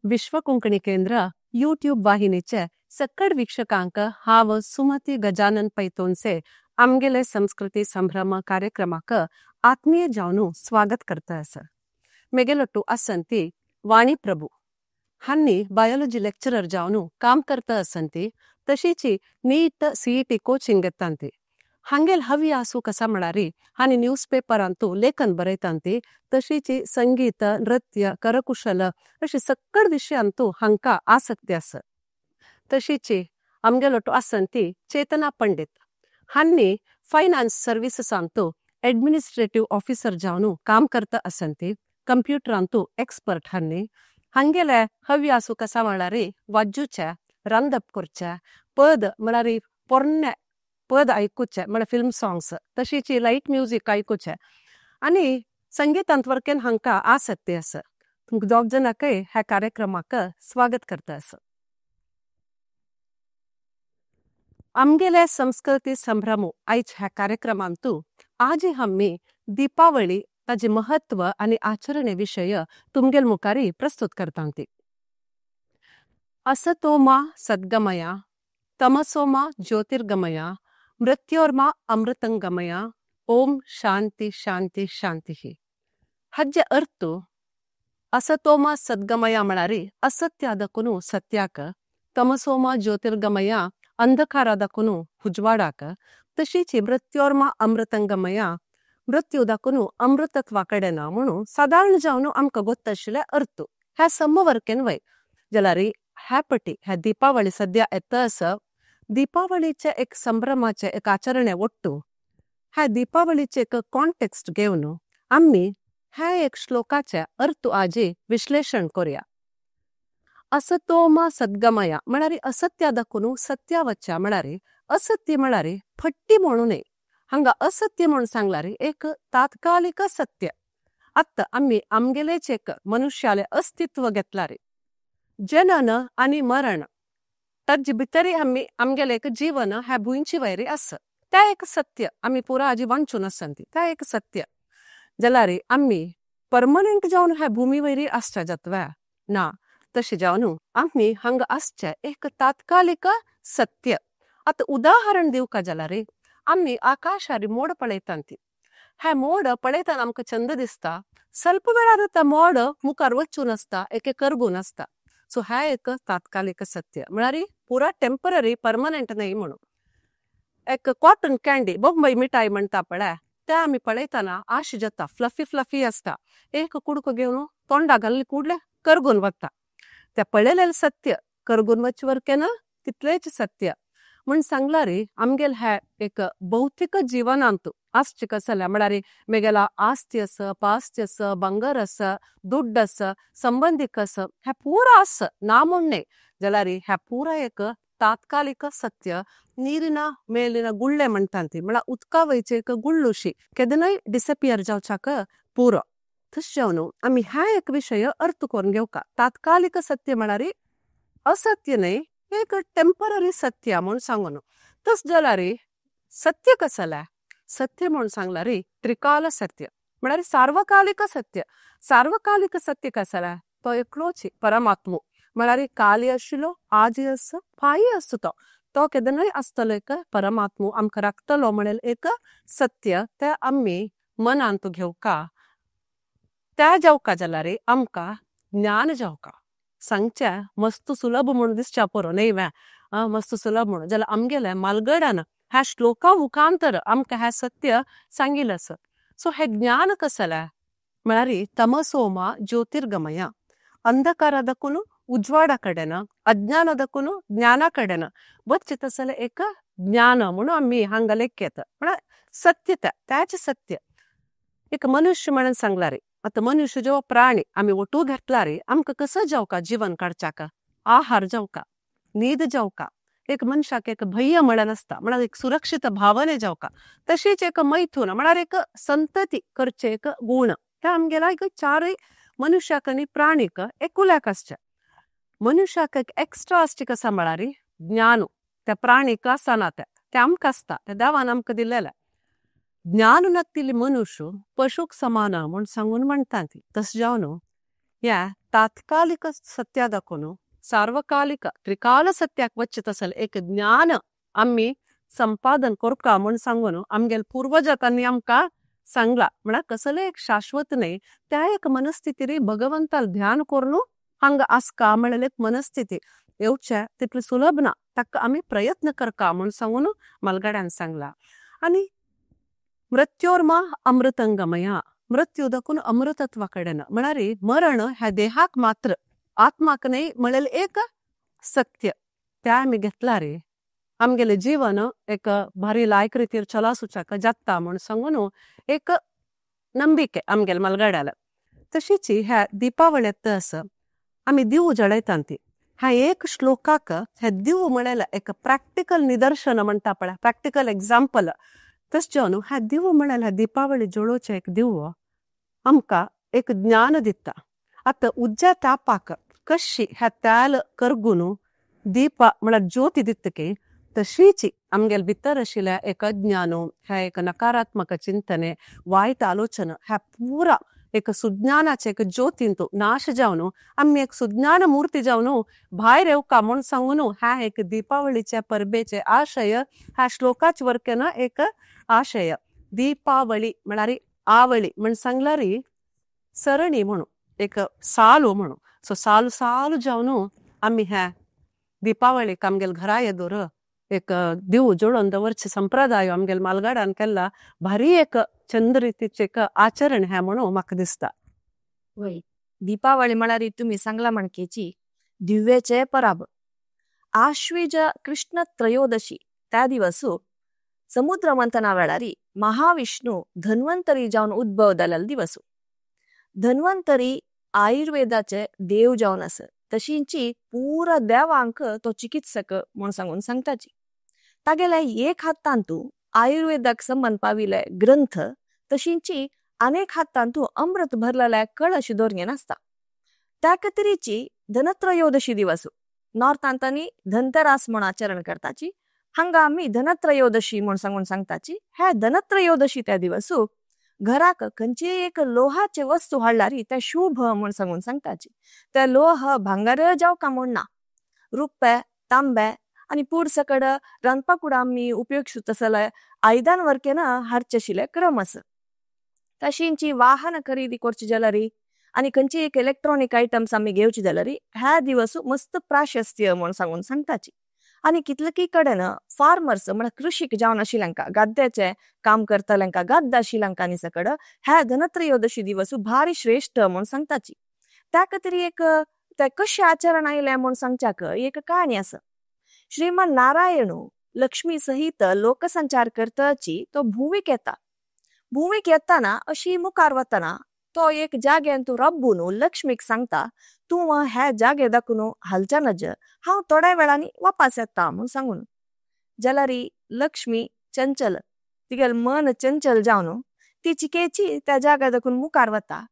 विश्व कोंकणी केंद्र यूट्यूब वाहिनीचे सक्कड वीक्षकांक हांव सुमती गजानन पैतोनसे आमगेले संस्कृती संभ्रम कार्यक्रमाक आत्मीय जावनु स्वागत करता असा। मेगेलोट्टु असंती वाणी प्रभु हन्नी बायोलॉजी लेक्चरर जावनु काम करता असंती तशीची नीट सीईटी कोचिंग घेतांती। हंगेल हवी आसु कसा मळारी हन्नी न्यूज़पेपर अंतु लेखन बरेतांती तशीची संगीत, नृत्य, करकुशल अशी सक्कड विषय अंतु हंका आसक्ति असा। तशीची आमगेलोट्टु असंती चेतना पंडित हन्नी फाइनांस सर्विसेस अंतु अड्मिनिस्ट्रेटिव ऑफिसर जावनु काम करता असंती कंप्यूटर अंतु एक्सपर्ट हन्नी। हंगेले हवी आसु कसा मळारी वज्जुचे, रंदप करचे, पद मळारी पोरणे पद ऐकुचे मळा फिल्म सॉन्ग्स तशीची लाइट म्यूजिक ऐकुचे आणि संगीत अंतवर्केन हंका आसक्ति असा। तुमक दोग जनाके ह्या कार्यक्रमाक स्वागत करता असा। आमगेले संस्कृती संभ्रम आयच ह्या कार्यक्रमांतु आज हम्मी दीपावली ताजे महत्व आणि आचरणे विषय तुमगेल मुखारी प्रस्तुत करतांती। असतोमा सद्गमया, तमसोमा ज्योतिर्गमया, मृत्योर्मा अमृतंगमया, ओम शांति शांति शांति। हज्जे अर्थ असतोमा सद्गमया मळारी असत्यादकुनु सत्याक, तमसोमा ज्योतिर्गमया अंधकारादकुनु हुजवाडाक, तशीची मृत्योर्मा अमृतंगमया मृत्युदकुनु अमृतत्वाकडेना म्हणू साधारण जावनु आमका गोत्तशिले अर्थ। ह्या समवर्केन वय जलारी ह्या पटी ह्या दीपावली सद्या येता आसा दीपावलीचे एक संभ्रमाचे एक आचरणे ಒಟ್ಟು ह्या दीपावलीचे एक कॉन्टेक्स्ट घेवन आमी ह्या एक श्लोकाचे अर्थ आजी विश्लेषण करूया। असतोमा सद्गमया म्हळ्यार असत्यादकुनु सत्यावच्या म्हळ्यार असत्य म्हळ्यार फट्टी म्हणू नये। हांगा असत्य म्हणून सांगलारी एक तात्कालिक सत्य। आत्ता आमी आमगेलेच एक मनुष्याले अस्तित्व घेतलारी जनन आनी मरण ताजे भितरी आमी आमगेले एक जीवन ह्या भुंयची वयरी आसा त्या एक सत्य आमी पुरा आजी वांचून आसंती त्या एक सत्य जाल्यार आमी परमनंट जावन ह्या भुमी वयरी आसच्या जातव्या ना तशें जावन आमी हांगा आसचें एक तात्कालिक सत्य। आतां उदाहरण दिवका जाल्यार आमी आकाशारी मोड पळयतांती ह्या मोड पळयतना आमकां चंद दिसता स्वल्प वेळार त्या मोड मुखार वचून आसता एक करगून आसता। सो ह्या एक तात्कालिक सत्य म्हळ्यार पुरा टेंपररी परमनंट न्हय म्हणून। एक कॉटन कँडी बोंबय मिठाय म्हणटा पळय त्या आमी पळयतना आश जाता फ्लफी फ्लफी आसता एक कुडको घेवन तोंडा घालून कुडले करगून वता त्या पळयलेलें सत्य करगून वच वरकेना तितलेंच सत्य म्हण सांगला रे आमगेल ह्या एक भौतिक जीवनांतु आसचें कसलें म्हळ्यार मेगेला आस्ती आसा पास्ती आसा भांगर आसा दुड्ड आसा संबंदीक आसा ह्या पुरा आसा ना म्हूण न्हय जाल्यार ह्या पुरा एक तात्कालिक सत्य नीरिना मेलिना गुळ्ळे म्हणटा ती म्हळ्यार उदका वयचे एक गुळ्ळुशी केदनाय डिसपियर जावच्याक पुरो। तशें जावन आमी ह्या एक विशय अर्थ करून घेवका तात्कालिक सत्य म्हळ्यार असत्य न्हय एक टेंपररी सत्य म्हूण सांगून। तशें जाल्यार सत्य कसलें सत्य म्हूण सांगलार त्रिकाल सत्य म्हळ्यार सार्वकालिक सत्य। सार्वकालिक सत्य कसलें तो एकलोच परमात्मो म्हळ्यार काली आशिल्लो आजी आसा फाय आसता तो तो केदनाय आसतलो एक परमात्मो आमकां राखतलो म्हणल्यार एक सत्य तें आमी मनांत घेवका त्या जावका जाल्यार आमकां ज्ञान जावका। सांगचें मस्त सुलभ म्हूण दिसच्या पुरो न्हय व्या मस्त सुलभ म्हूण जाल्यार आमगेले मालगडान ह्या श्लोका मुखांतर आमकां हें सत्य सांगिल्लें आसा। सो हें ज्ञान कसलें म्हळ्यार तमसोमा ज्योतिर्गमया अंधकारादकुनु उजवाडा कडेन अज्ञानादकुनु ज्ञाना कडेन वच्चें तसलें एक ज्ञान म्हणून आमी हांगा लेखयता म्हळ्यार सत्य तें तेंच सत्य। एक मनुष्य म्हणून सांगला रे आतां मनुष्य जो प्राणी आमी ओटू घेतला रे आमकां कसो जावका जीवन काडच्याक आहार जावका न्हीद जावका एक मनशाक एक भय म्हळ्यार आसता म्हळ्यार एक सुरक्षीत भावने जावका तशीच एक मैथून म्हळ्यार एक संतती करचें एक गूण ते आमगेला एक चारूय मनुष्याक आनी प्राणीक एकुल्याक आसचें। मनुष्याक एक एक्स्ट्रा आसचें कशें म्हळ्यार ज्ञान त्या प्राणीक आसना तें तें आमकां आसता तें देवान आमकां दिल्लेलें। ज्ञान नातिल्ले मनुष्य पशूक समान म्हूण सांगून म्हणटा ती तशें जावन ह्या तात्कालिक सत्या दाखोवनु सार्वकालिक त्रिकाल सत्याक वच्चे तसल एक ज्ञान आमी संपादन कोरका म्हण सांगून आमगेल पूर्वजातांनी आमका सांगला म्हळा कसले एक शाश्वत नहीं त्या एक मनस्थिती री भगवंताल ध्यान कोरनु हंग आस्का म्हळेल एक मनस्थिती येवचे तितले सुलभ ना तक आमी प्रयत्न करका म्हण सांगून मलगड्यान सांगला। आणि मृत्योर्मा अमृतंगमया मृत्यु दकुन अमृतत्व कडेन म्हळारी मरण ह्या देहाक मात्र आत्माक नहीं म्हळेल एक सत्य त्या आमी घेतला रे आमगेले जीवन एक भारी लायक रीतीर चला सुचाक जाता म्हण सांगून एक नंबिके आमगेले मलगड्याला। तशीची ह्या दीपावळीत असं आमी दिवू जळयतांती ह्या एक श्लोकाक ह्या दिवू म्हळेल एक प्रॅक्टिकल निदर्शन म्हणता पळय प्रॅक्टिकल एग्जाम्पल तशें जावन ह्या दिवू म्हळेल ह्या दीपावळी जळोवचें एक दिवो आमकां एक ज्ञान दिता। आतां उज्या तापाक कशी ह्या तेल करगून दीपा म्हळ्यार ज्योती दितकी तशीची आमगेले भितर आशिल्ल्या एक अज्ञान ह्या एक नकारात्मक चिंतने वायट आलोचना ह्या पुरा एक सुज्ञानाचे एक ज्योतींतू नाश जावन आमी एक सुज्ञान मूर्ती जावन भायर येवका म्हूण सांगून ह्या एक दीपावळीचे परबेचे आशय ह्या श्लोकाचे वर्केन एक आशय दीपावळी म्हळ्यार आवळी म्हण सांगल्यार सरणी म्हणून एक सालू म्हणून सो सालू सालू जावन आमी ह्या दीपावळीक आमगेले घरा येदोर एक दिव जोडून दवरचे संप्रदाय आमगेले मालगाडान केल्ला भारी एक चंद रितीचे एक आचरण ह्या म्हणून म्हाका दिसता। वय दीपावळी म्हळ्यार तुमी सांगला म्हणकेची दिव्याचे पराब आश्वीज कृष्ण त्रयोदशी त्या दिवसू समुद्र मंथना वेळारी महाविष्णू धन्वंतरी जावन उद्भव जाल्लो दिवसू। धन्वंतरी आयुर्वेदाचे देव जावन आसा तशींची पुरा देवांक तो चिकित्सक म्हूण सांगून सांगताची। तागेले एक हातांतू आयुर्वेदाक संबंद पाविले ग्रंथ तशींची अनेक हातांतू अमृत भरलेले कळश दवरगेन आसता। त्या खातीरची धनत्रयोदशी दिवसू नॉर्थांतांनी धनतेरास म्हूण आचरण करताची हांगा आमी धनत्रयोदशी म्हूण सांगून सांगताची। ह्या धनत्रयोदशी त्या दिवसू घराक खंयचीय एक लोहाचे वस्तू हाडल्यार ते शुभ म्हूण सांगून सांगताची। ते लोह भांगर जावका म्हूण ना रुप्या तांबे आनी पूर सकड रांदपाकूड आमी उपयोग तसले आयदन वरकेन हाडचे आशिल्ले क्रम आसा। तशींची वाहन खरेदी करची जाल्यार आनी खंयची एक इलेक्ट्रॉनीक आयटम्स आमी घेवची जाल्यार ह्या दिवसू मस्त प्राशस्त्य म्हूण सांगून सांगताची। आनी कितले कडेन फार्मर्स म्हळ्यार कृषीक जावन आशिल्ल्यांका गाद्याचें काम करतल्यांका गाद्दा आशिल्ल्यांका आनी सकड ह्या धनत्रयोदशी दिवसू भारी श्रेश्ठ म्हूण सांगताची। त्या खातीर एक ते कशें आचरण आयलें म्हूण सांगच्याक एक काणी आसा। श्रीमान नारायणू लक्ष्मी सहित लोकसंचार करताची तो भुवीक येता। भुवीक येताना अशी मुखार वतना तो एक जाग्यान तूं रब्बून लक्ष्मीक सांगता तूं ह्या जागे दाखून हालच्या नज हांव थोड्या वेळांनी वापस येता म्हूण सांगून। जाल्यार लक्ष्मी चंचल तिगेलें मन चंचल जावन ती चिकेची त्या जाग्या दाखून मुखार वता।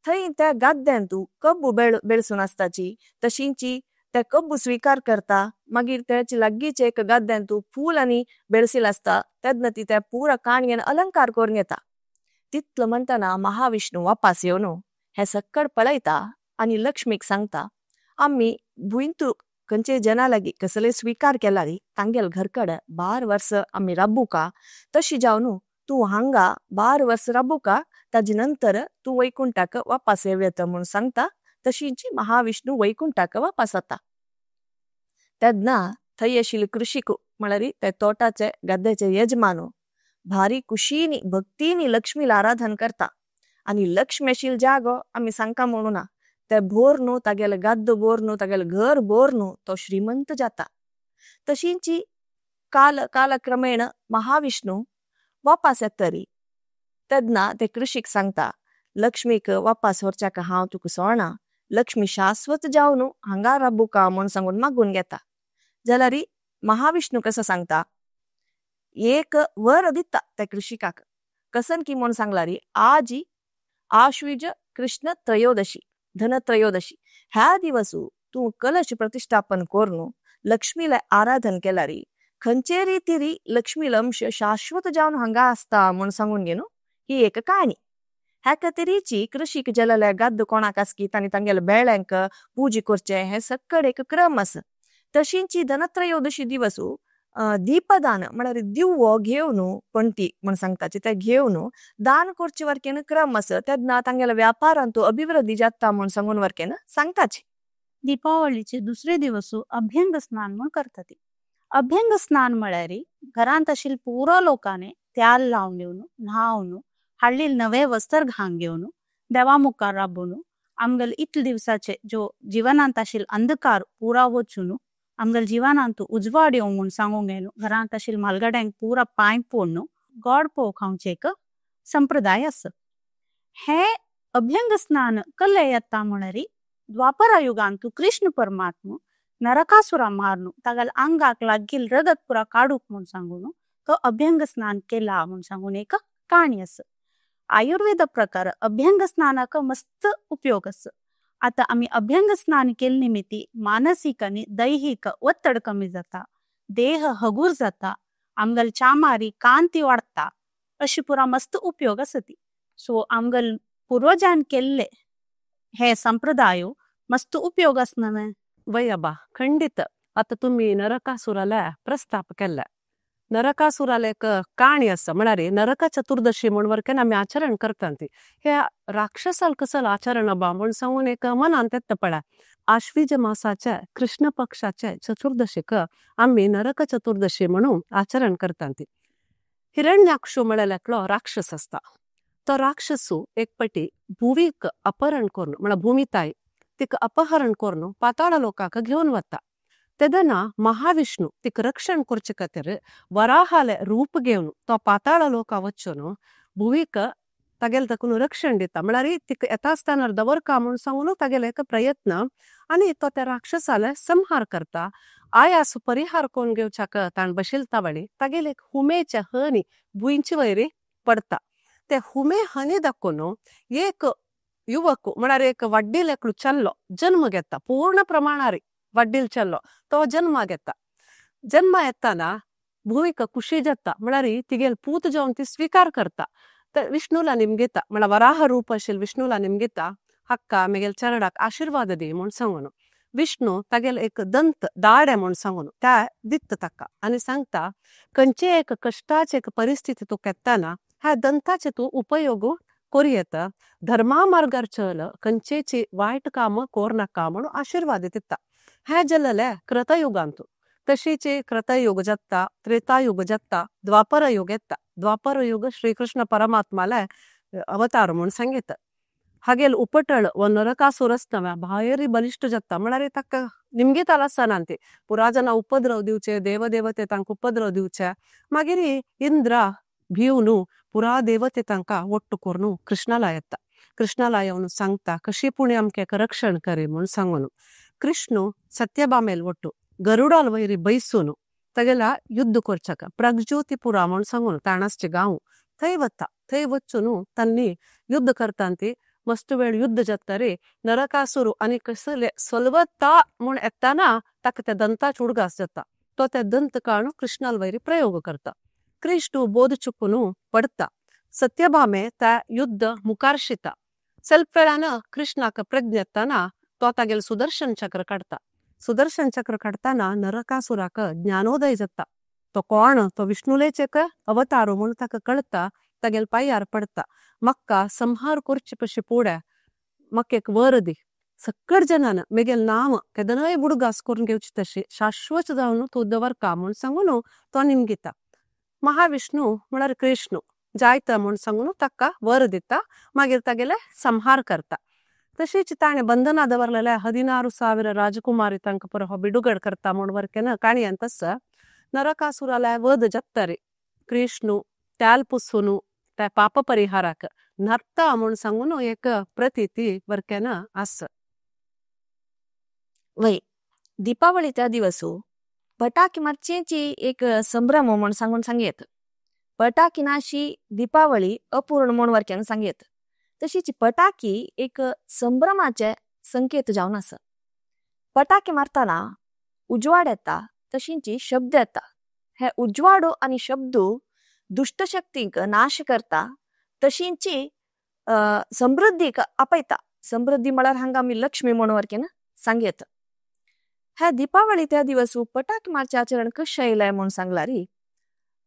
थंय त्या गाद्द्यान तूं कब्बू बेळसून आसताची तशींची त्या कब्बू स्विकार करता। मागीर त्याचे लागींचे एक गाद्द्यान तूं फूल आनी बेळसील आसता तेन्ना ती त्या पुरा काणयेन अलंकार करून येता। तितलो म्हणटना महाविष्णू वापस येवन हें सक्कड पळयता आनी लक्ष्मीक सांगता आमी भुंयतू खंयचे जना लागीं कसले स्विकार केला री तांगेल घरकड 12 वर्स आमी राबूका तशी जावन तूं हांगा 12 वर्स राबूका ताजे नंतर तूं वैकुंठाक वापस येवं म्हूण सांगता। तशींची महाविष्णू वैकुंठाक वापस येता। तेन्ना थंय आशिल्ले कृषीक म्हळ्यार त्या तोटाचे गाद्याचे यजमानो भारी कुशीनी भक्तीनी लक्ष्मीला आराधन करता आनी लक्ष्मी आशिल्लो जागो आमी सांगका म्हणू ना ते भोर न्हू तागेले गाद्दो बोर न्हू तागेले घर बोर न्हू तो श्रीमंत जाता। तशींची काल कालक्रमेण महाविष्णू वापस येतरी तेन्ना ते कृषीक सांगता लक्ष्मीक वापस व्हरच्याक हांव तुका सोडना लक्ष्मी शाश्वत जावन हांगा राबूका म्हूण सांगून मागून घेता। जाल्यार महाविष्णू कसो सांगता एक वर दिता त्या कृषिकाक कसन की म्हूण सांगलारी आजी आश्वीज कृष्ण त्रयोदशी धनत्रयोदशी ह्या दिवसू तूं कलश प्रतिष्ठापन करून लक्ष्मीला आराधन केल्यारी खंयचे रितीरी लक्ष्मी अंश शाश्वत जावन हांगा आसता म्हूण सांगून घेनु ही एक काणी। ह्या खातीरीची कृषीक जलले गद्द कोणाक आसकी आनी तांगेले बेळ्यांक पुजी करचे हे सक्कड एक क्रम आसा। तशींची धनत्रयोदशी दिवसू दीपदान म्हळ्यार दिवो घेवन पणटी म्हण सांगताची ते घेवन दान करचे वरकेन क्रम आसा, तेन्ना तांगेले व्यापारांतु अभिवृद्धी जाता म्हण सांगून वरकेन सांगताची। दीपावलीचे दुसरे दिवसू अभ्यंग स्नान म्हण करतात। अभ्यंग स्नान म्हळ्यार घरांत अशील पुरा लोकांनी त्याल लावन घेवन न्हावन हाडली नवे वस्त्र घाण घेवन देवा मुखार राबून आमगेले इतले दिवसाचे जो जीवनांत अशील अंधकार पुरा वचून आमगेले जीवनांत उजवाड येवंक म्हूण सांगूंक घेवन घरांत अशील मालगाड्यांक पुरा पांय पडून गोड पोव खावचें एक संप्रदाय आसा। हे अभ्यंग स्नान कल्ले येता म्हळ्यार द्वापर युगांतु कृष्ण परमात्मा नरकासुरा मारून तागेले आंगाक लागिल रगत पुरा काडूक म्हूण सांगून तो अभ्यंग स्नान केला म्हूण सांगून एक कहाणी आसा। आयुर्वेद प्रकार अभ्यंग स्नानाक मस्त उपयोग आसा। आता आमी अभ्यंग स्नान केले निमित्ती मानसिक आनी दैहिक ಒತ್ತಡ कमी जाता, देह हगूर जाता, आमगेले चामारी कांती वाडता, अशी पुरा मस्त उपयोग आसा ती। सो आमगेले पूर्वजान केल्ले हे संप्रदाय मस्त उपयोग आसना। वयबा खंडित आता तुम्ही नरकासुराला प्रस्ताप केला। नरकासुराला एक कहाणी आसा म्हळ्यार नरक चतुर्दशी म्हूण वरकेन आमी आचरण करतात। हे राक्षसाल कसल आचरण बा म्हूण सांगून एक मनांत येता पळय। आश्विज मासाचे कृष्ण पक्षाचे चतुर्दशीक आमी नरक चतुर्दशी म्हणून आचरण करतात। हिरण्याक्षो म्हळ्यार एकलो राक्षस आसता। तो राक्षसू एक पटी भूवीक अपहरण करून म्हळ्यार भूमिताय तिका अपहरण करून पाताळ लोकांक घेवन वता। तेदना महाविष्णु तिका रक्षण करचे खातीर वराहाले रूप घेवन तो पाताळ लोका वचून भूवीक तागेले ताकून रक्षण दिता, म्हळ्यार तिका येता आसतना दवरका म्हूण सांगून तागेले एक प्रयत्न आनी तो त्या राक्षसाले संहार करता। आयास परिहार करून घेवच्याक ताण बशिलता वळी तागेले एक हुमेचे हनी भुंयचे वयरी पडता। ते हुमे हनी दाखोवन एक युवक म्हळ्यार एक वाड्डील एकलो चल्लो जन्म घेता, पूर्ण प्रमाणारी वाड्डील चल्लो तो जन्म घेता। जन्म येताना भूमिका खुशी जाता, म्हळ्यार तिगेल पूत जावन ती स्वीकार करता। तर विष्णूला निमगेता म्हळ्यार वराह रूप आशिल्ल विष्णूला निमगेता हक्का मेगेल चरणाक आशीर्वाद दी म्हूण सांगून विष्णू तागेल एक दंत दाडे म्हूण सांगून त्या दित्त ताका आनी सांगता खंयचे एक कश्टाचे एक परिस्थिती तूं केताना ह्या दंताचे तूं उपयोग करूं येता, धर्मा मार्गार चल, खंयचेची वायट काम कर नाका म्हणून आशीर्वाद दिता। हे जल्ले कृतयुगांतु तशीचे कृतयुग जाता, त्रेतायुग जाता, द्वापर युग येता। द्वापर युग श्रीकृष्ण परमात्माले अवतार म्हूण सांगिता। हागेल उपटळ व नरकासुर आसता भायरी बलिश्ट जाता, म्हळ्यार ताका निमगीत आसना ती पुरा जना उपद्रव दिवचे, देवदेवते तांकां उपद्रव दिवचे। मागीर इंद्रा भिवन पुरा देवते तांकां वट्टू करून कृष्णाला येता। कृष्णाला येवन सांगता कशी पुणे आमकां एक रक्षण करी म्हूण सांगून कृष्ण सत्यभामेल वट्टू गरुडाल वयरी बैसून तागेला युद्ध करच्याक प्रगज्योतिपुरा म्हूण सांगून ताणासचे गांव थंय वता। थंय वचून तांणी युद्ध करता ती मस्त वेळ युद्ध जाता रे नरकासुर आनी कसले सलवता म्हूण येताना ताका त्या दंताच उडगास जाता। तो त्या दंत काडून कृष्णाल वयरी प्रयोग करता। कृष्ण बोध चुकून पडता। सत्यभामे त्या युद्ध मुखार शिता। सेल्फ वेळान कृष्णाक प्रज्ञ येताना तो तागेल सुदर्शन चक्र काडता। सुदर्शन चक्र काडताना नरकासुराक ज्ञानोदय जाता। तो कोण तो विष्णुलेच एक अवतार म्हूण ताका कळता, तागेल पांयार पडता। मक्का संहार करचे पशी पुड्या मक्का एक वर दी सक्कड जनान मेगेल नांव केदनाय बुडगास करून घेवची तशी शाश्वत जावन तूं दवरका म्हूण सांगून तो निमगिता। महाविष्णु म्हळ्यार कृष्ण जायता म्हूण सांगून ताका वर दिता, मागीर तागेले संहार करता। तशीच ताणें बंधना दवरलेले 16,000 राजकुमारी तांकां पुरो हो बिडुगड करता म्हूण वरकेन काणयेन तस नरकासुराले वध जाता रे कृष्ण त्याल पुसून त्या पाप परिहाराक न्हाता म्हूण सांगून एक प्रतिती वरकेन आसा। वय दीपावली त्या दिवसू पटाकी मारचेची एक संभ्रम म्हूण सांगून सांगयेत। पटाकी नाशी दीपावली अपूर्ण म्हूण वरकेन सांगयेत। तशीच पटाकी एक संभ्रमाचे संकेत जावन आसा। पटाकी मारतना उजवाड येता तशींची शब्द येता। हे उजवाडो आनी शब्द दुष्टशक्तींक नाश करता, तशींची समृद्धीक आपयता। समृद्धी म्हळ्यार हांगा आमी लक्ष्मी म्हणून वरकेन सांगयेत। ह्या दीपावली त्या दिवसू पटाके मारचे आचरण कशें आयलें म्हूण सांगलारी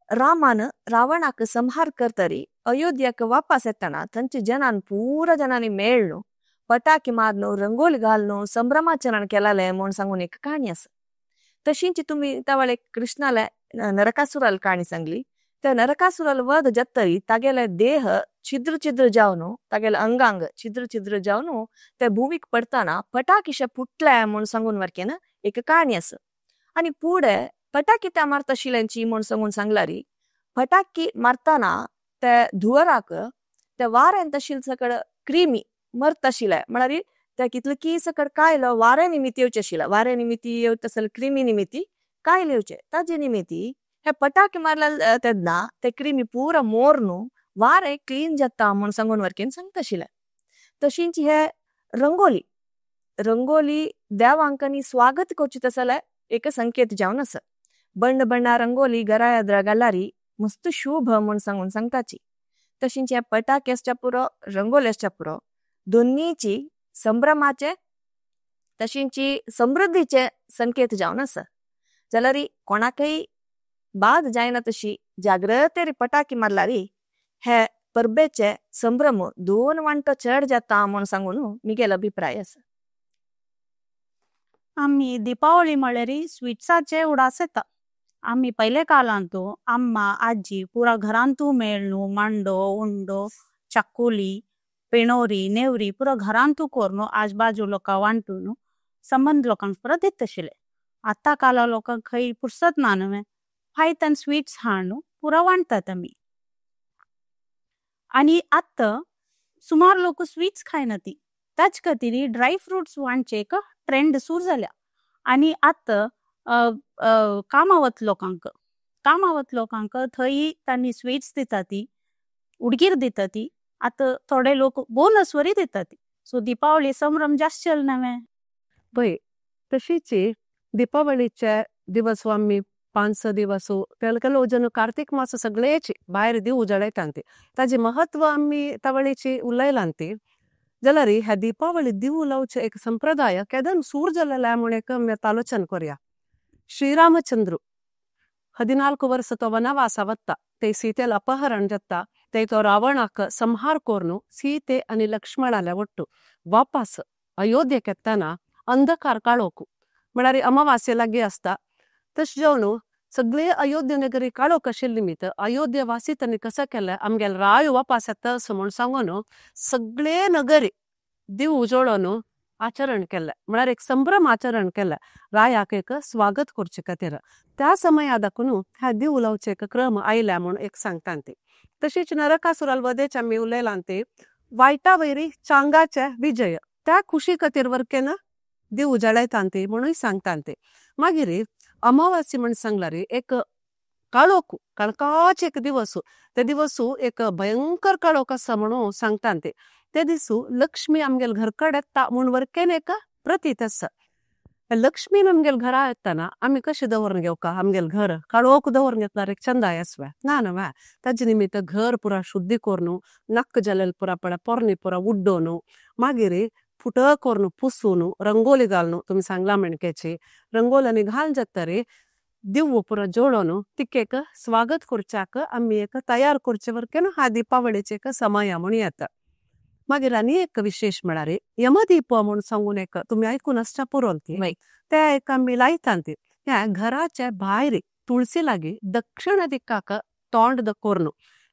रामान रावणाक संहार करतरी अयोध्याक वापस येतना थंयचे जनान पुरा जनांनी मेळनु पटाके मारनु रंगोली घालनु संभ्रमाचरण केलाले म्हूण सांगून एक कहाणी आसा। तशींच तुमी त्या कृष्णाले नरकासुराल कहाणी सांगली। त्या नरकासुराल वध जातरी तागेले देह छिद्र छिद्र जावनु तागेले अंगांग छिद्र छिद्र जावनु ते भूमिक पडताना पटाकिशे फुटले म्हूण सांगून वरकेन एक कहाणी आसा। आनी पुढे पटाकी त्या मारता म्हूण सांगून सांगलारी फटाकी मारताना ते धुवराक ते वाऱ्यान तशील सकड क्रिमी मरताशिले म्हळ्यार त्या कितले की सकड कायलो वाऱ्या निमित्त येवचे आशिल्ले वाऱ्या निमित्त येवता आसले क्रिमी निमित्त कायल येवचे ताजे निमित्त हे पटाके मारले तेन्ना ते क्रिमी पुरा मोरनु वारे क्लीन जाता म्हूण सांगून वरकेन सांगता आशिल्ले। तशींच हे रंगोली रंगोली देवांकांनी स्वागत करचें तसले एक संकेत जावन आसा। बण्ण बण्णा रंगोली घरा येद्रा घालारी मस्त शुभ म्हूण सांगून सांगताची। तशींच हे पटाके आसच्या पुरो रंगोली आसच्या पुरो दोन्नीची संभ्रमाचे तशींची समृद्धीचे संकेत जावन आसा। जाल्यार कोणाकय बाद जायना तशी जाग्रतेरी पटाकी मारलारी हे परबेचे संभ्रम दोन वांटो चड जाता म्हूण सांगून मिगेल अभिप्राय आसा। आमी दीपावली म्हळ्यार स्वीट्साचे उडास येता। आमी पयले कालांतु अम्मा आजी पुरा घरांतु मेळनु मांडो उंडो चकुली पेणोरी नेवरी पुरा घरांतु कोरनु आजबाजू लोका वांटूनु संबंध लोकांक पुरा दित आशिल्ले। आतां काला लोकांक खंय फुरसत ना न्हय फायतान स्वीट्स हाडून पुरा वांटतात आमी। आनी आतां सुमार लोक स्वीट्स खायना ती ताच खातीर ड्राय फ्रूट्स वांटचे एक ट्रेंड सुरू जाल्या। आनी आतां कामावत लोकांक थंय तांणी स्वीट्स दितात उडगीर दितात आतां थोडे लोक बोनस वरी दितात। सो दीपावली संभ्रम जास्त चल नवे। पळय तशीच दीपावलीचे दिवस आमी 5-6 दिवस ಕೆಲವು ಜನ ಕಾರ್ತಿक मास सगळेच भायर दिव उजळयतांती ताजे महत्व आमी तवळेची उलयलांती। जाल्यार ह्या दीपावली दिव लावचे एक संप्रदाय केदन सूर जालेला म्हूण एक आमी आतां आलोचन करया। श्रीरामचंद्र 14 वर्स तो वनवासा वता ते सीतेल अपहरण जाता ते तो रावणाक संहार कोरनु सीते आनी लक्ष्मणाल्या वट्टू वापस अयोध्येक येतना अंधकार काळोख म्हळ्यार अमावास्ये लागीं आसता। तशें जावन सगळे अयोध्या नगरी काळोख आशिल्ले निमित्त अयोध्या वासी तांणी कसो केलें आमगेले राय वापस येता असो म्हूण सांगून सगळे नगरी दिव उजळोवन आचरण केलें म्हळ्यार एक संभ्रम आचरण केलें रायाक एक स्वागत करचे खातीर। त्या समया दाखून ह्या दिव लावचे एक क्रम आयल्या म्हूण एक सांगता ती। तशीच नरकासुराल वधेच आमी उलयलां ती वायटा वयरी चांगाचे विजय त्या खुशी खातीर वरकेन दिव उजळयता ती म्हणून सांगता ती। मागीर अमावास्या म्हण सांगलारी एक काळोख काळखाचे एक दिवस ते दिवस एक भयंकर काळोख आसा म्हणून सांगता ते। ते दिसू लक्ष्मी आमगेल घर कडेन येता म्हूण वरकेन एक प्रतीत आसा। लक्ष्मी आमगेल घरा येतना आमी कशें दवरून घेवका आमगेल घर काळोख दवरून घेतल्यार एक चंदाय आसवे ना न्हय ताजे निमित्त घर पुरा शुद्धी करून नक्क जालेले पुरा पळय पोरणी पुरा उड्डोवन मागीर फुट करून पुसून रंगोली घालून तुमी सांगला म्हणकेची रंगोल्यांनी घाल जातरी दिव पुरा जोडोवन तिका स्वागत करच्याक आमी एक तयार करचे वरकेन ह्या दीपावलीचे एक समय म्हूण येता। मागीर आनी एक विशेष म्हळ्यार यमदीप म्हूण सांगून एक तुमी आयकून आसच्या पुरो ती ते एक आमी लायता ती ह्या घराच्या भायर तुळसी लागीं दक्षिण दिकाक तोंड दवरून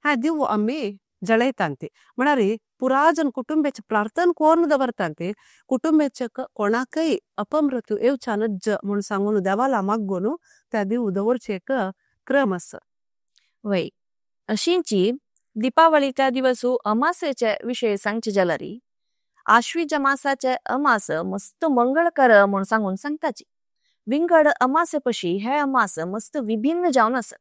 ह्या दिव आमी जळयता ती म्हळ्यार पुरा जन कुटुंबाचे प्रार्थना करून दवरता ती कुटुंबाचे कोणाकय अपमृत्यू येवच्या नज्ज म्हूण सांगून देवाला मागून त्या दिव दवरचे एक क्रम आसा। वय अशींची दीपावली त्या दिवसू अमासेचे विशय सांगचे जाल्यार आश्विज मासाचे अमास मस्त मंगळकर म्हूण सांगून सांगताची। विंगड अमासे पशी हे अमास मस्त विभिन्न जावन आसा।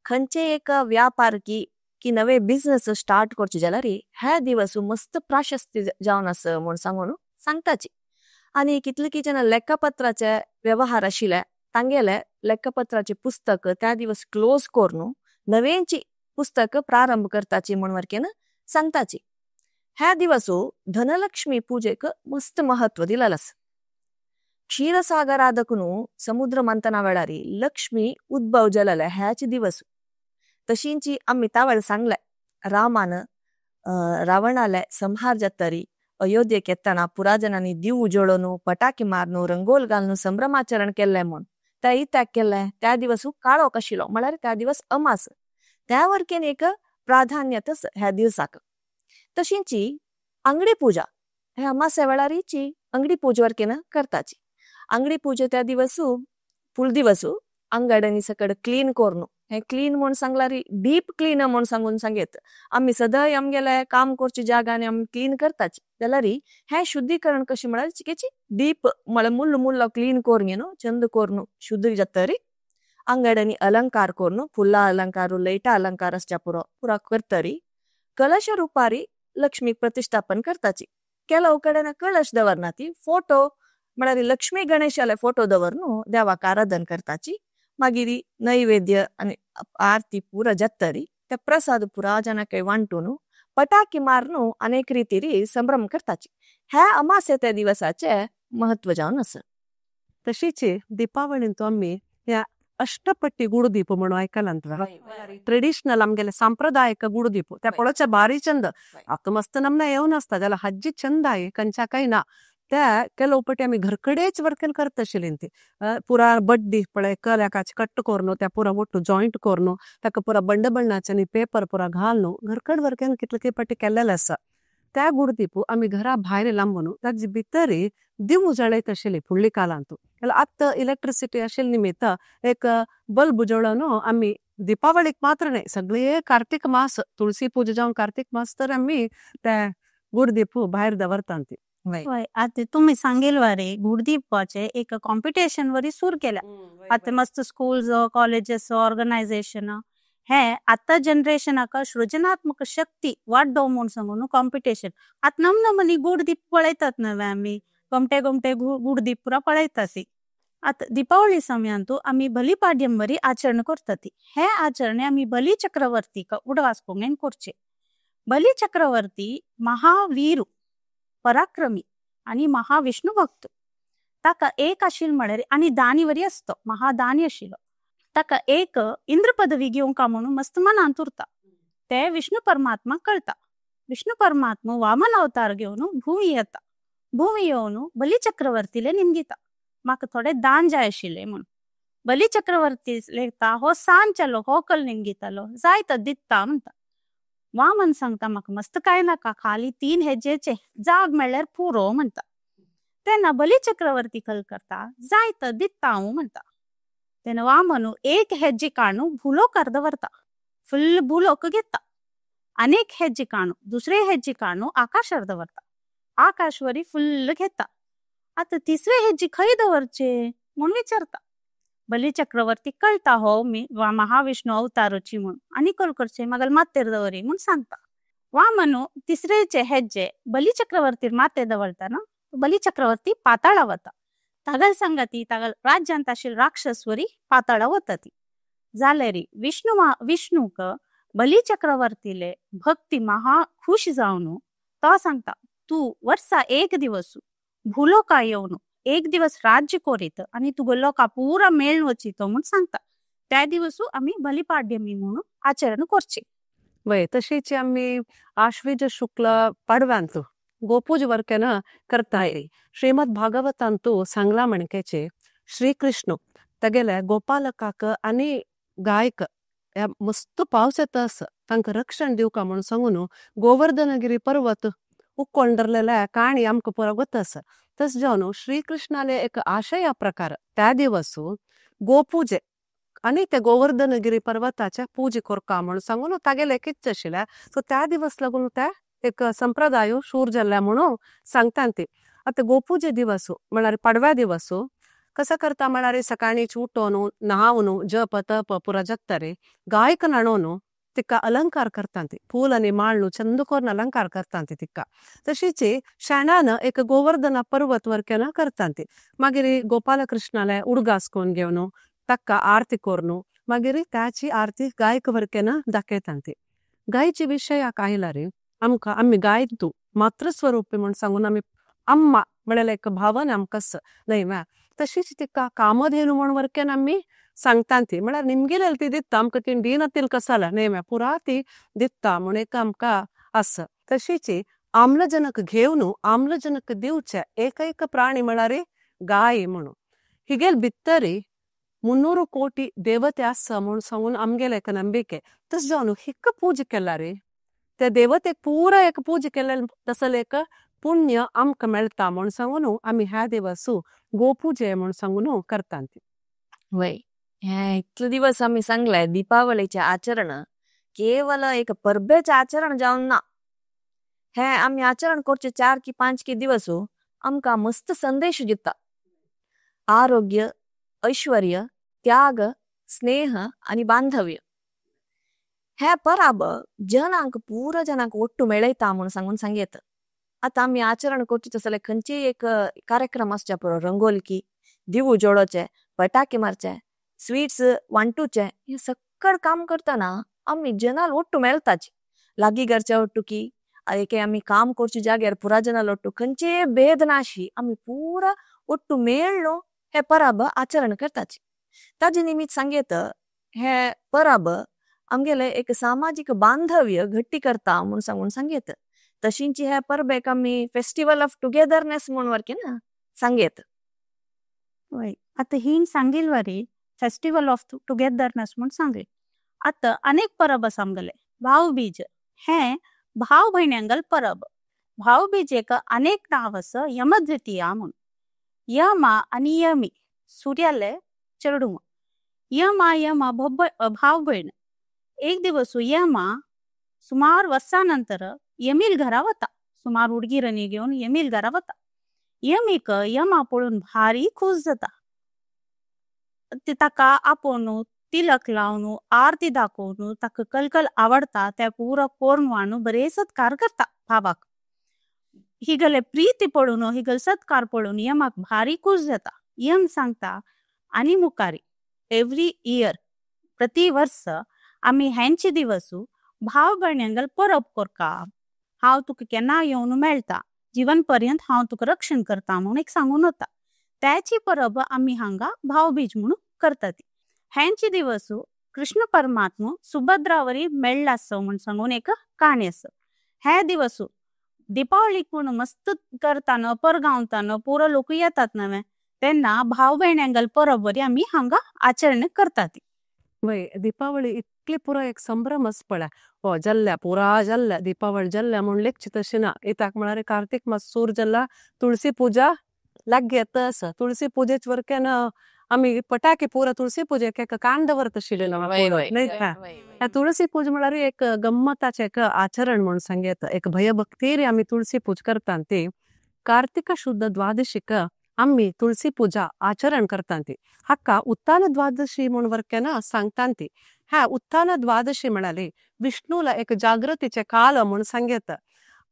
खंयचे एक व्यापार की नवे बिझनेस स्टार्ट करचे जाल्यार हे दिवस मस्त प्राशस्ती जावन आसा म्हूण सांगून सांगताची। आनी कितले की जेन्ना लेखपत्राचे व्यवहार आशिल्ले तांगेले लेखपत्राचे पुस्तक त्या दिवस क्लोज करून नवेंची पुस्तक प्रारंभ करताची म्हूण वरकेन सांगताची। ह्या दिवसो धनलक्ष्मी पूजेक मस्त महत्व दिलास। क्षीरसागरादकुनु समुद्र मंथना वेळारी लक्ष्मी उद्भव जलले ह्याच दिवस। तशींची आम्ही तावळ सांगले रामान रावणाले संहार जातरी अयोध्ये केत्ताना पुराजनानी दीव उजळोनु पटाकी मारनु रंगोल घालनु संभ्रमाचरण केले म्हूण त्या इत्याक केले त्या दिवसू काळो कशिलो म्हळ्यार त्या दिवस अमास त्या वरकेन एक प्राधान्यतच ह्या दिवसाक। तशींची आंगडी पूजा ह्या अमासे वेळारीची अंगडी पूजा वरकेन करताची। आंगडी पूजा त्या दिवसू फुल दिवसू आंगडनी सकड क्लीन करनु हे क्लीन म्हूण सांगलारी डीप क्लीन म्हूण सांगून सांगेत आमी सदांय आमगेले काम करची जागांनी आमी क्लीन करताची जाल्यार हे शुद्धीकरण कशी म्हळ्यार चिकेची डीप म्हळ्यार मुल्ल मुल्ल क्लीन करून न्हू चंद करून शुद्ध जातरी आंगड्यांनी अलंकार करून फुलां अलंकार लयटा अलंकार आसच्या पुरो पुरा करतरी कलश रुपारी लक्ष्मीक प्रतिष्ठापन करताची। केलव कडेन कलश दवरना ती फोटो म्हळ्यार लक्ष्मी गणेशाले फोटो दवर देवाक आराधन करताची। मागीर नैवेद्य आनी आरती पुरा जातरी ते प्रसाद पुरा जनाक वांटून पटाकी मारून अनेक रितीरी संभ्रम करताची। ह्या अमासे त्या दिवसाचे महत्व जावन आसा। तशीच दीपावळींत आमी ह्या अष्टपट्टी गुडदीप म्हणून आयकलां ट्रेडिशनल आमगेले सांप्रदायिक गुडदीप त्या पळोवच्या बारी चंद आतां मस्त नमना येवन आसता जाल्यार हाजी चंद आहे कंच्या काय ना त्या ಕೆಲವು पटी आमी घरकडेच वर्केन करता आशिल्लीं ती पुरा बड्डी पळय कल्याकाचे कट्ट करून त्या पुरा ಒಟ್ಟು जॉयंट करून ताका पुरा बंड बण्णाच्यानी पेपर पुरा घालून घरकड वर्केन कितले पटी केल्लेले आसा। त्या गुडदीप आमी घरा भायर लांबून ताजे भितर दिव उजळयत आशिल्ली फुडली कालांतू। आतां इलेक्ट्रिसिटी आशिल्ले निमित्त एक बल्ब जळोवन आमी दीपावळीक मात्र न्हय सगळे कार्तीक मास तुळसी पूजा जावन कार्तीक मास तर आमी त्या गुडदीप भायर दवरतात ती। आतां तुमी सांगेल वारे गुडदीपाचे एक कॉम्पिटिशन वरी सुरू केल्या आतां मस्त स्कूल्स कॉलेजेस ऑर्गनायझेशन हे आतां जनरेशनाक सृजनात्मक शक्ती वाडोव म्हूण सांगून कॉम्पिटिशन आतां नमनमनी गुडदीप पळयतात नवे आमी गोमटे गोमटे गुडदीप पुरा पळयतासी। आतां दीपावळी समयांतू आमी बलिपाड्यम वरी आचरण करतात। हे आचरणे आमी बली चक्रवर्तीक उडवास पोंगेन करचे। बली चक्रवर्ती महावीर पराक्रमी आणि महाविष्णू भक्त ताका एक आशिल्लो म्हळ्यार आनी दानी वरी आसतो महादानी आशिल्लो ताका एक इंद्र पदवी घेवंक म्हणून मस्त मनांत उरता ते विष्णू परमात्मा कळता। विष्णू परमात्मा वामन अवतार घेवन भूमी येता भूमी येवन बली चक्रवर्तीले निमगिता म्हाका थोडे दान जाय आशिल्ले म्हणून बली चक्रवर्ती लेखता हो सान चलो हो कल निमगितालो जाय तर दिता म्हणटा। वामन सांगता म्हाका मस्त काय नाका खाली 3 हेजेचे जाग मेळ्ळ्यार पुरो म्हणटा। तेन्ना बली चक्रवर्ती कल करता जाय तर दिता हांव म्हणटा। तेन्ना वामन एक हेजी काणू भुलोकार दवरता फुल्ल भुलोक घेता अनेक हेजी काणू दुसरे हेजी काणू आकाशार दवरता आकाशवरी फुल्ल घेता। आतां तिसरे हेजी खंय दवरचे म्हूण विचारता। बली चक्रवर्ती कळता हो मी महाविष्णू अवतारूची म्हूण आनी कल करचे मागल मातेर दवरी म्हूण सांगता। वामनो तिसरेचे हेज्जे बली चक्रवर्ती माते दवरताना बली चक्रवर्ती पाताळा वता तागल सांगती तागल राज्यांत आशिल्ले राक्षसवरी पाताळा वता ती जाल्यार विष्णूक बली चक्रवर्तीले भक्ती महा खुश जावन तो सांगता तू वर्सा एक दिवस भूलोका येवन एक दिवस राज्य कोरीत आणि तुगो लोका पुरा मेळून वचितो म्हूण सांगता। त्या दिवसू आमी बलिपाड्यमी म्हणून आचरण करचे। वय तशीच आमी आश्विज शुक्ल पाडव्यांतू गोपूज वर्केन करताय। श्रीमद भागवतांतू सांगला म्हणकेचे श्रीकृष्ण तगेले गोपालकाक आनी गायक ह्या मस्त पावस येता आसा तांकां रक्षण दिवका म्हणून सांगून गोवर्धनगिरी पर्वत उक्कोंडरलेल्या काणी आमकां पुरा गोत आसा। तस जावन श्रीकृष्णाले एक आशया प्रकार त्या दिवसू गोपूजे आनी ते गोवर्धनगिरी पर्वताचे पूजे करका म्हणून सांगून तागेले एक इच्छा आशिल्ल्या सो त्या दिवस लागून त्या एक संप्रदाय शूर जाल्ल्या म्हणून सांगतात ती। आतां गोपूजे दिवसू म्हळ्यार पाडव्या दिवसू कसं करता म्हळ्यार सकाळीं उठोवन न्हावन जप तप पुरा जातरी गायक न्हाणोवन तिका अलंकार करतात फूल आनी माळणू चंद करून अलंकार करतात तिका। तशीच शेणान एक गोवर्धन पर्वत वर्केन करतात। मागीर गोपालकृष्णाले उडगास करून घेवन ताका आरती करून मागीर त्याची आरती गायक वर्केन दाखयतात। गायचे विशयाक आयला रे आमकां आमी गाय तूं मातृस्वरूपी म्हूण सांगून आमी अम्मा म्हळ्यार एक भावना आमकां न्हय वा तशीच तिका कामधेनू म्हूण वरकेन आमी सांगता ती म्हळ्यार निमगेलेल ती दिता आमकां ती दीनातील कसाला न्हय वा पुरा ती दिता म्हूण एक आमकां आसा। तशीच आम्लजनक घेवन आम्लजनक दिवचे एक एक प्राणी म्हळ्यार गाय म्हणून हिगेल भित्तरी 300 कोटी देवते आसा म्हूण सांगून आमगेले एक नंबिके तस जावन हिक्क पूजा केला रे ते देवतेक पुरा एक पूजा केले तसले एक पुण्य आमकां मेळता म्हूण सांगून आमी ह्या दिवसू गोपूजे म्हूण सांगून करतात। वय हे इतले दिवस आमी सांगले दीपावलीचे आचरण केवल एक परबेचे आचरण जावन ना, हे आमी आचरण करचे 4 की 5 की दिवसू आमका मस्त संदेश दिता। आरोग्य, ऐश्वर्य, त्याग, स्नेह आणि बांधव्य हे परब जनांक पूरा जनांक ಒಟ್ಟು मेळयता म्हूण सांगून सांगेत। आता आमी आचरण करचे तसले खंयचे एक कार्यक्रम आसचे पळय, रंगोलकी, दिवू जोडोचे, पटाके मारचे, स्वीट्स वांटूचे, हे सगळं काम करताना आमी जनाल ಒಟ್ಟು मेळताची। लागी घरच्या ಒಟ್ಟುकी एके आमी काम करचे जाग्यार पुरा जनाल ಒಟ್ಟು खंयचे भेद नाशी आमी पुरा ಒಟ್ಟು मेळनो हे परब आचरण करताची। ताजे निमित्त सांगेत हे परब आमगेले एक सामाजिक बांधव्य घट्टी करता म्हूण सांगून सांगेत। तशींची हे परबेक आमी फेस्टिवल ऑफ टुगेदरनेस म्हूण वरके ना सांगेत। वय आता ही सांगील वरी फेस्टिवल ऑफ टुगेदरनेस म्हूण सांगले। आता अनेक परब आसा आमगेले। भावबीज हे भाव भयण्यांगल परब। भावबीज एक अनेक नांव आसा यमद्वितीया म्हूण। यमा आनी यमी सूर्याले चेडूं। यमा यमा भाव भयण। एक दिवस यमा सुमार वर्षा नंतर यमील घरा वता, सुमार उडगिरणी घेवन यमील घरा वता। यमीक यमा पळोवन भारी खुश जाता। ती ताका आपोवन तिलक लावन आरती दाखोवन ताका कलकल आवडता त्या पुरो कोर्ण वाणू बरे सत्कार करता भावाक। हिगले प्रीती पळोवन हिगल सत्कार पळोवन यमाक भारी खुश जाता। यम सांगता आनी मुखारी एवरी इयर प्रति वर्ष आमी हेंचे दिवसू भाव भयण्यांगल परब करका, हांव तुका केन्ना येवन मेळटा, जीवन पर्यंत हांव तुका रक्षण करता म्हूण एक सांगून वता। त्याची परब आमी हांगा भावबीज म्हणून करतात। हेंचे दिवसू कृष्ण परमात्मा सुभद्रावरी मेळ्ळा आसा म्हूण सांगून एक काणी आसा। हे दिवसू दीपावलीक म्हूण मस्त करताना परगावताना पुरो लोक येतात नवे, तेन्ना भाव भयण्यांगल परब वरी आमी हांगा आचरण करतात। वय दीपावली इतली पुरा एक संभ्रम आस पळय, हो जल्ल्या पुरा जल्ल्या दीपावली जल्ल्या म्हूण लेगची तशी ना। इताक म्हळ्यार कार्तिक मास सूर जल्ला तुळसी पूजा लागीं येता आसा। तुळसी पुजेच वरकेन आमी पटाके पुरा तुळसी पुजेक एक कान दवरता आशिल्ले न्हय का? ह्या तुळसी पूजा म्हळ्यार एक गम्मताचें एक आचरण म्हूण सांगेत, एक भयभक्तीर आमी तुळसी पूजा करता ती। कार्तिक शुद्ध द्वादशीक आमी तुळसी पूजा आचरण करता ती। हाका उत्तान द्वादशी म्हूण वरकेन सांगता ती। ह्या उत्तान द्वादशी म्हळ्यार विष्णूला एक जागृतीचे काल म्हूण सांगेत।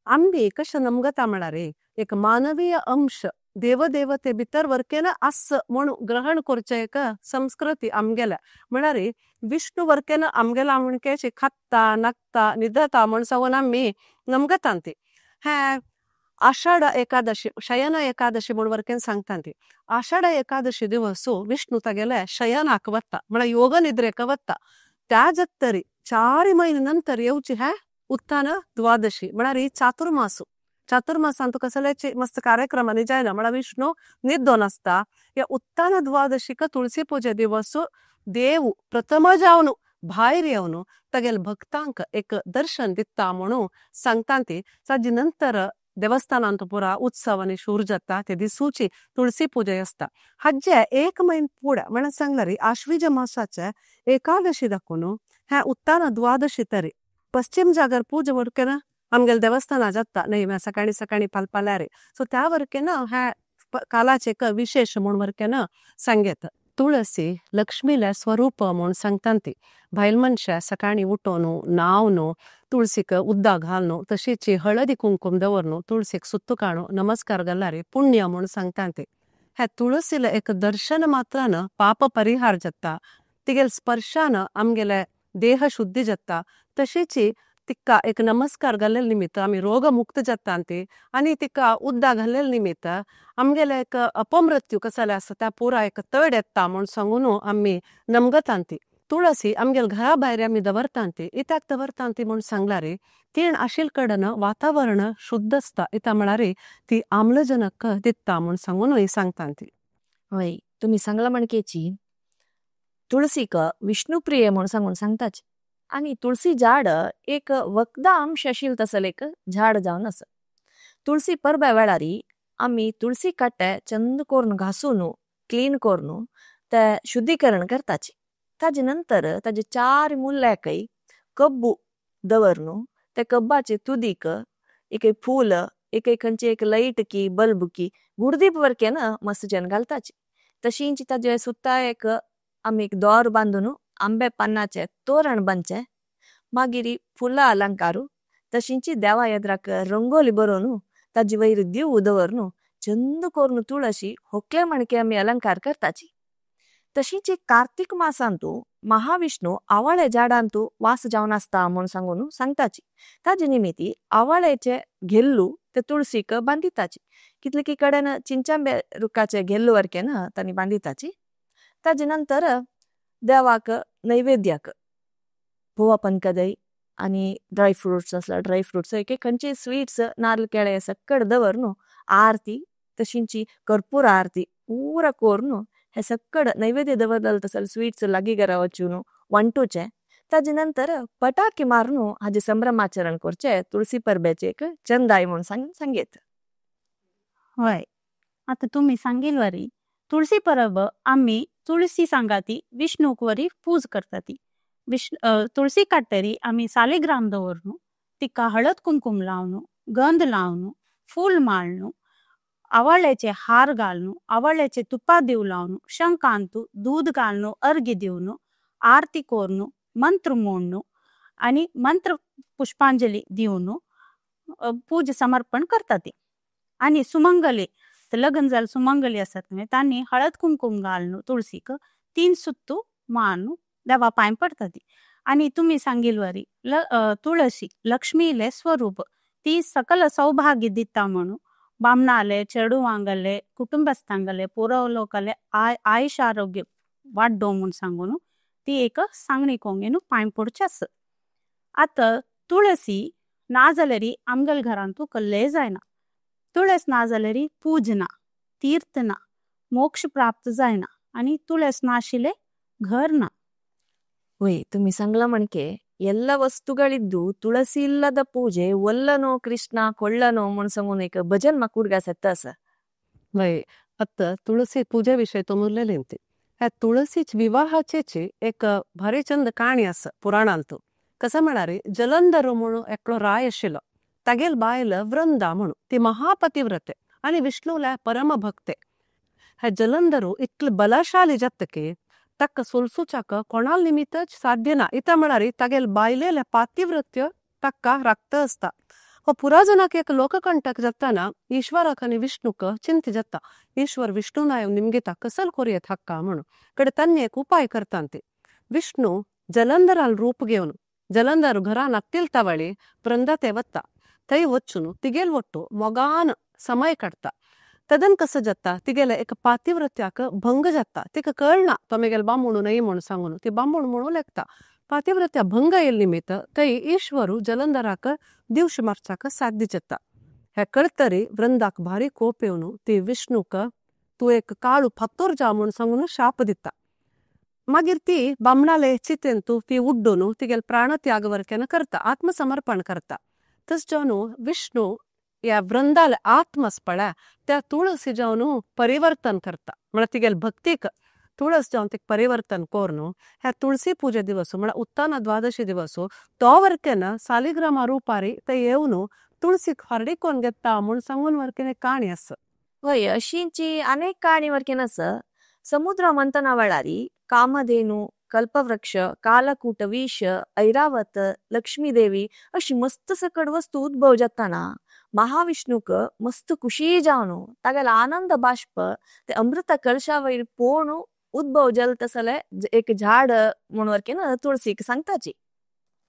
आमी कशें नमगता म्हळ्यार एक मानवीय अंश देवदेवते भितर वरकेन आस म्हूण ग्रहण करचें एक संस्कृती आमगेल्या। म्हळ्यार विष्णू वरकेन आमगेला म्हूण कशें खाता नाकता न्हिदता म्हूण सांगून आमी नमगता ती। हें आषाढ एकादशी शयन एकादशी म्हूण वरकेन सांगता ती। आषाढ एकादशी दिवसू विष्णू तागेले शयनाक वता म्हळ्यार योग निद्रेक वता। त्या जातरी 4 म्हयने नंतर येवची हें उत्तान द्वादशी म्हळ्यार चातुर्मासू। चातुर्मासान तुका कसलेच मस्त कार्यक्रमांनी जायना म्हळ्यार विष्णू न्हिदोन आसता। ह्या उत्तान द्वादशीक तुळसी पुजे दिवसू देव प्रथम जावन भायर येवन तागेले भक्तांक एक दर्शन दिता म्हणून सांगता ती। ताजे नंतर देवस्थानांत पुरा उत्सव आनी शूर जाता ते दिसूची तुळसी पुजा आसता। हाजे 1 म्हयनो फुडें म्हळ्यार सांगल्यार आश्विज मासाचे एकादशी दाखोवन हें उत्तान द्वादशी तरी पश्चिम जागर पूजा वरकेन आमगेले देवस्थानां जाता न्हय म्हळ्यार सकाळीं सकाळीं पालपाल्यार सो त्या वरकेन हें कालाचें एक विशेश म्हूण वरकेन सांगेत। तुळसी लक्ष्मीले स्वरूप म्हूण सांगता ती। बायल मनशां सकाळीं उठोवन न्हांवन तुळसीक उदक घालून तशीच हळदी कुंकूम दवरून तुळसीक सुत्तू काडून नमस्कार घाल्यार पुण्य म्हूण सांगता ती। ह्या तुळसीले एक दर्शन मात्रान पाप परिहार जाता, तिगेले स्पर्शान आमगेले देह शुद्धी जाता। तशीच तिका एक नमस्कार घाल्लेले निमित्त आमी रोगमुक्त जातांती आनी तिका उद्दा घाल्लेले निमित्त आमगेले एक अपमृत्यू कसले आसा त्या पुरा एक तड येता म्हूण सांगून आमी नमगतांती। तुळसी आमगेले घरा भायर आमी दवरतांती इत्याक दवरतांती म्हूण सांगलारी तीन आशिल कडन वातावरण शुद्ध असता इता म्हळारी ती आम्लजनक दित्ता म्हूण सांगून सांगतांती। होय तुम्ही सांगला म्हणकेची तुळसीक विष्णुप्रिय म्हूण सांगून सांगताची आणि तुळसी झाड एक वखदा अंश अशील तसले एक झाड जावन अस। तुळसी परबे वेळारी आमी तुळसी काटे चंद कोरून घासून क्लीन कोरून ते शुद्धीकरण करताची। ताजे नंतर ताजे चार मुल्लेकई कब्बू दवरनु ते कब्बाचे तुदीक एक फूल एक खंचे एक लाइट की बल्ब की गुडदीप वरके ना मस्त जन घालताची। तशींची ताजे सुत्ता एक आमी एक दोर बांधून आंबे पानाचे तोरण बांधचे मागिरी फुला अलंकारू तशींची देवा यद्राक रंगोली बरोनु ताजी वैर दीव दवरनु चंद कोरून तुळशी होकले मणके आमी अलंकार करताची। तशींची कार्तिक मासांतु महाविष्णु आवाळे झाडांतु वास जावन आसता म्हूण सांगून सांगताची। ताजे निमित्ती आवाळेचे घेल्लू ते तुळसीक बांदिताची कितले की कडेन चिंचांबे रुखाचे घेल्लू वरके ना तांणी बांदिताची। ताजे नंतर देवाक नैवेद्याक भोवा पनकदई आणि ड्राय फ्रूट्स असला ड्राय फ्रूट्स एक खंयचे स्वीट्स नारळ केळे सक्कड दवरनु आरती तशींची कर्पूर आरती पूरा कोरनु हे सक्कड नैवेद्य दवरल तसल स्वीट्स लागी घरा वचून वांटूचे। ताजे नंतर पटाके मारनु हाजे संभ्रमाचरण करचे तुळसी परबेचे एक चंदाय म्हूण सांगेत। होय आता तुम्ही सांगेल वरी तुळसी परब आमी तुळसी सांगाती विष्णूक वरी पूज करताती। तुळसी काडटरी आमी सालिग्राम दवरनु तिका हळद कुमकुम लावनु गंध लावनु फूल माळनु आवाळ्याचे हार घालनु आवाळ्याचे तुपा दिव लावनु शंखांतु दूध घालनु अर्घ्य दिवनु आरती कोरनु मंत्र मोडनु आणि मंत्र पुष्पांजली दिवनु पूज समर्पण करताती। आणि सुमंगली लग्न जाल सुमंगली असत न्ही तांणी हळद कुमकुम घालनु तुळसीक 3 सुत्तू मारनु देवा पांय पडताती। आणि तुम्ही सांगील वरी तुळसी लक्ष्मीले स्वरूप ती सकल सौभाग्य दिता म्हणून बामणाले चेडूवांगले कुटुंबस्थांगले पुरो लोकाले आयुष आरोग्य वाड्डो म्हूण सांगून ती एक सांगणी कोंगेन पांय पडचे आसा। आतां तुळसी ना जाल्यारी आमगेल्या घरांतू कल्लें जायना। तुळस ना जाल्यारी पूज ना तीर्थ ना मोक्ष प्राप्त जायना आनी तुळस नाशिल्लें घर ना। होय तुम्ही सांगला म्हणके ಎಲ್ಲ ವಸ್ತುಗಳಿದ್ದು ತುಳಸಿ ಇಲ್ಲದ ಪೂಜೆ ಒಲ್ಲನೋ ಕೃಷ್ಣ ಕೊಳ್ಳನೋ म्हूण सांगून एक भजन म्हाका उडगास येता आसा। वय आतां तुळसी पूजे विशय तो मुरलेली ती ह्या तुळसीच विवाहाचेची एक भारी चंद काणी आसा पुराणांतू। कसं म्हणारी जलंधर म्हणून एकलो राय आशिल्लो तागेल बायल वृंदा म्हणून ती महापतिव्रते आनी विष्णूल्या परम भक्ते। ह्या जलंधरू इतले बलशाली जाता की ताका सोलसुचाक कोणाल निमित्तच साध्य ना। इता म्हळ्यार तागेल बायलेले पातिव्रत्य ताका राखता आसता। हो पुराजनाक एक लोककंटक जाताना ईश्वराक आनी विष्णूक चिंत जाता ईश्वर विष्णू ना येवन निमगिता कसल कोरयेत हाक्का म्हणून कडे तांणी एक उपाय करता ते विष्णू जलंधराल रूप घेवन जलंधर घरान अत्तील तवळी वृंदा ते वता थंय वचून तिगेल वट्टू मोगान समय काडटा। तदन कसं जाता तिगेले एक पातिव्रत्याक भंग जाता तिका कळना तो मेगेल बामूण न्हय म्हूण सांगून ती बामूण म्हणून लेखता पातिव्रत्या भंग येयल निमित्त थंय ईश्वरू जलंधराक दिवश मारचाक साध्य जाता। हे कळतरी वृंदाक भारी कोप येवन ती विष्णूक तूं एक काळू फातोर जा म्हूण सांगून शाप दिता। मागीर ती बामणाले चितेन तूं ती उड्डून तिगेल प्राणत्याग वरकेन करता आत्मसमर्पण करता। तस जावन विष्णू या वृंदाले आत्मस पळ्या त्या तुळसी जावन परिवर्तन करता म्हळ्यार तिगेल भक्तीक तुळस जावन तिका परिवर्तन कोरनु ह्या तुळसी पूजे दिवस म्हळ्यार उत्ताना द्वादशी दिवस तो वरकेन सालिग्रामा रुपारी ते येवन तुळसीक हार्डी कोण घेता म्हूण सांगून वरकेन एक काणी आसा। वय अशींची अनेक काणी वरकेन आसा। समुद्र मंथना वेळारी कामधेनू कल्पवृक्ष कालकूट विष ऐरावत लक्ष्मीदेवी अशी मस्त सकड वस्तू उद्भव जाताना महाविष्णूक मस्त खुशी जावन तागेलो आनंद बाष्प ते अमृत कळशा वयर पोणू उद्भव जल तसले एक झाड म्हूण वरकेन तुळसीक सांगताची।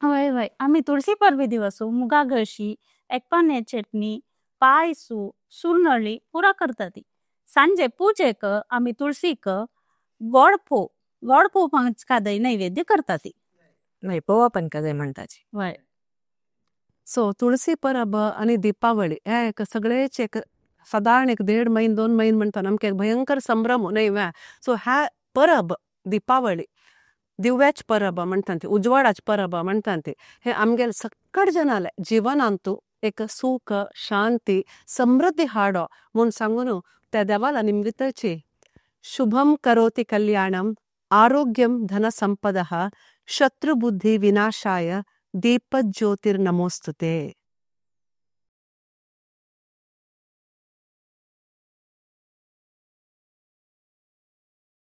वय वय, आमी तुळशी परबे दिवसू मुगा घशी, एकपाने चटणी, पायसू, सुरनळी पूरा करता ती। सांजे पूजेक आमी तुळसीक गोड फोव, गोड फोव पंचखादय नैवेद्य करता ती। नाही, पोवा पंचखादय म्हणताची। वय। सो तुळसी परब आणि दीपावली हे एक सगळेच एक साधारण एक 1.5 महिने 2 महिने म्हणतात आमके एक भयंकर संभ्रम नाही वे। सो ह्या परब दीपावली दिव्याच परब म्हणतात, उजवाडाच परब म्हणतात, हे आमगे सक्कड जनाले जीवनांतु एक सुख शांती समृद्धी हाडो म्हूण सांगून त्या देवाला निमगितची। शुभम करोति कल्याणम आरोग्यम धन संपदः शत्रुबुद्धि विनाशाय दीपज्योतिर्नमोस्तुते।